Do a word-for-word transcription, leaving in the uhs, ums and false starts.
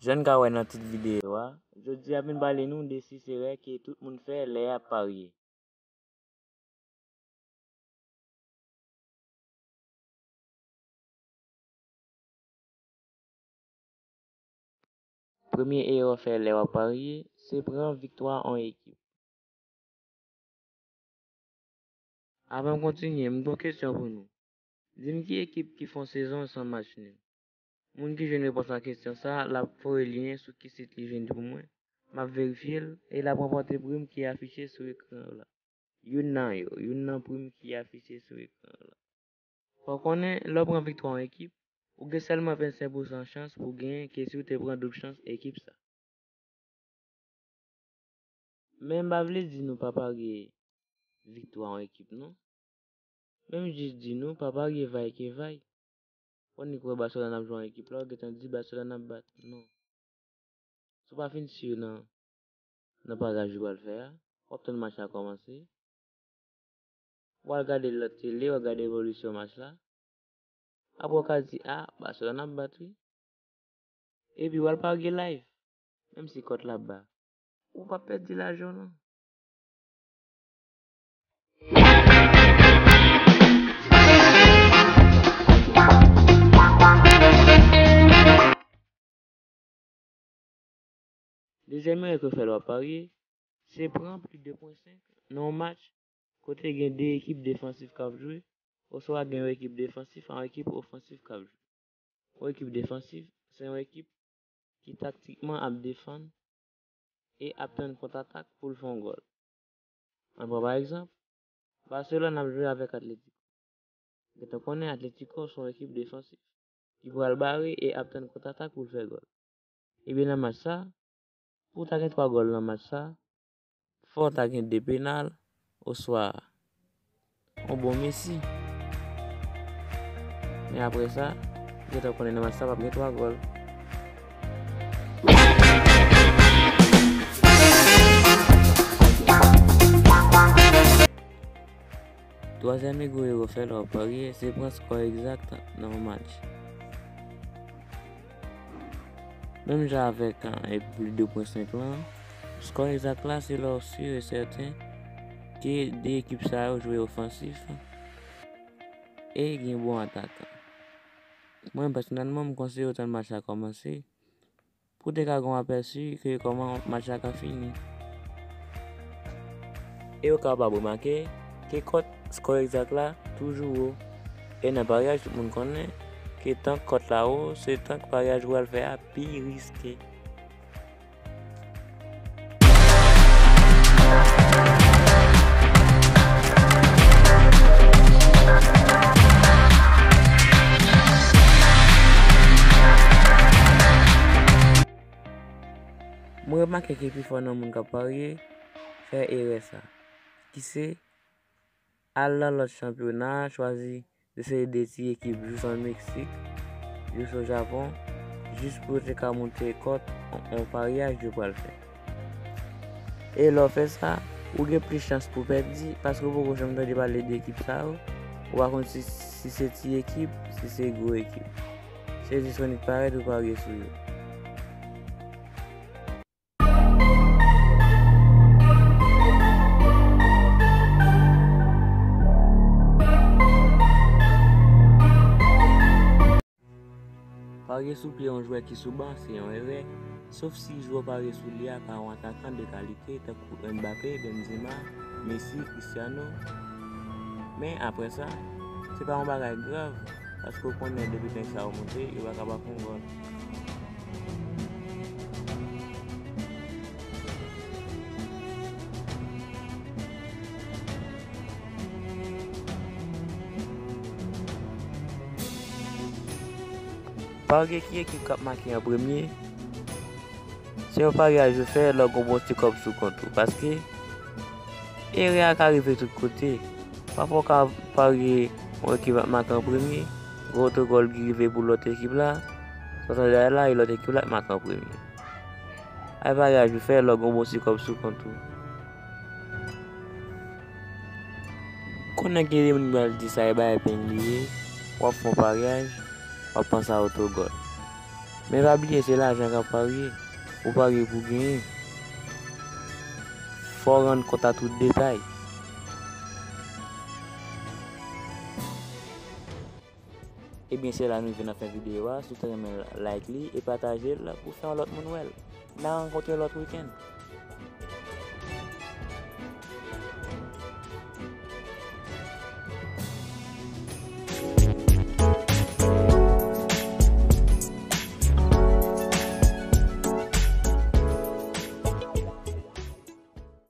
Jan n ka wè nan tit videyo a, jodi a vin pale nou de sis erè ke tout moun fè lè y ap parye. Premye erè w fè lè w ap parye, se pran viktwa yon ekip. Avan m kontinye, m gen yon kesyon pou nou. Di m ki ekip ki fè yon sezon san match nil? Moun ki jwenn repons a kesyon sa a, l ap voye lyen sou ki sit li jwenn pou mwen. M ap verifye l e l ap ranpòte prim ki afiche sou ekran la. Youn nan yo, youn nan prim ki afiche sou ekran la. Fò w konnen, lè w pran viktwa yon ekip, ou gen sèlman vennsenk pousan chans pou w genyen ke si w te pran doub chans ekip sa. Men m pa vle di nou pa parye viktwa yon ekip non. Men m jis di nou pa parye vay ke vay. Ou annik wè Barcelona ap jwe yon ekip la, ou gentan di Barcelona ap bat. Non. Si w pa fin si nan, nan paryaj ou pral fè a, w ap tann match la kòmanse. W al gade lòt tele, w al gade evolisyon match la. Apre w ka di, a, Barcelona ap bat wi. Epi w al parye live, menm si kòt la ba. Ou p ap pèdi lajan w non. Dezyèm erè ke w fè lè w ap parye, se pran plis de pwen senk nan yon match kote gen de ekip defansif k ap jwe, oswa gen yon ekip defansif ak yon ekip ofansif k ap jwe. Yon ekip defansif, se yon ekip ki taktikman ap defann e ap tann kontratak pou l fè yon gòl. Ann pran pa egzanp, Barcelona ap jwe avèk Atletico. Gentan konnen Atletico se yon ekip defansif ki pral bare e ap tann kontratak pou l fè gòl. Ebyen nan match sa, pou w ta gen twa gòl nan match sa, fò w ta gen de penal oswa yon bon Messi. Men apre sa, gentan konnen nan match sa p ap gen twa gòl. Twazyèm ego erè w fè lè w ap parye, se pran skò egzak nan yon match. Menm jan avèk, e, plis de pwen senk lan, skò egzak la se lè w si e sèten ke de ekip sa yo jwe ofansif e gen bon atakan. Mwen, pèsonèlman, m konseye w tann match la kòmanse pou w te ka gen yon apèsi ke kòman match la ka fini. E ou kapab remake ke kòt skò egzak la toujou wo. E nan paryaj, tout moun konnen ke tank kòt la wo, se tank paryaj ou pral fè a pi riske. Mwen remake ke pifò nan moun k ap parye fè erè sa, ki se al nan lòt chanpyona, chwazi eseye de ti ekip jous an Meksik, jous o Japon, jis pou yo te ka moute kòt on, on paryaj yo pral fè. E lè w fè sa, ou gen plis chans pou w pèdi, paske w poko janm tande pale de ekip sa yo, ou pa konn si, si se ti ekip, si se gwo ekip. Se jis annik parèt ou parye sou yo. Parye sou pye yon jwè ki sou ban se yon erè, sof si jwè w parye sou li a pa yon atakan de kalite tankou Mbappé, Benzema, Messi, Cristiano. Men apre sa, se pa yon bagay grav, paske w konnen depi nèg sa yo moute, yo pa ka pa fè yon gòl. Parye ki ekip k ap make an premye, se yon paryaj ou fè lè w gen yon bon ti kòb sou kont ou, paske erè a ka rive tout kote. Pafwa w ka parye yon ekip ap make an premye, gen otogòl ki rive pou lòt ekip la, sa w tande la, e lòt ekip la ap make an premye. Ay paryaj ou fè lè w gen yon bon ti kòb sou kont ou. Konnen gen de moun ki pral di sa e bay peng li ye, w ap fè yon paryaj, w ap panse a otogòl. Men pa bliye se lajan k ap parye. Ou parye pou genyen. Fò w rann kont a tout detay. Ebyen, se la nou rive nan fen videyo a. Si w te renmen, like li e pataje l pou fè yon lòt moun wè l. N a rankontre lòt wikenn.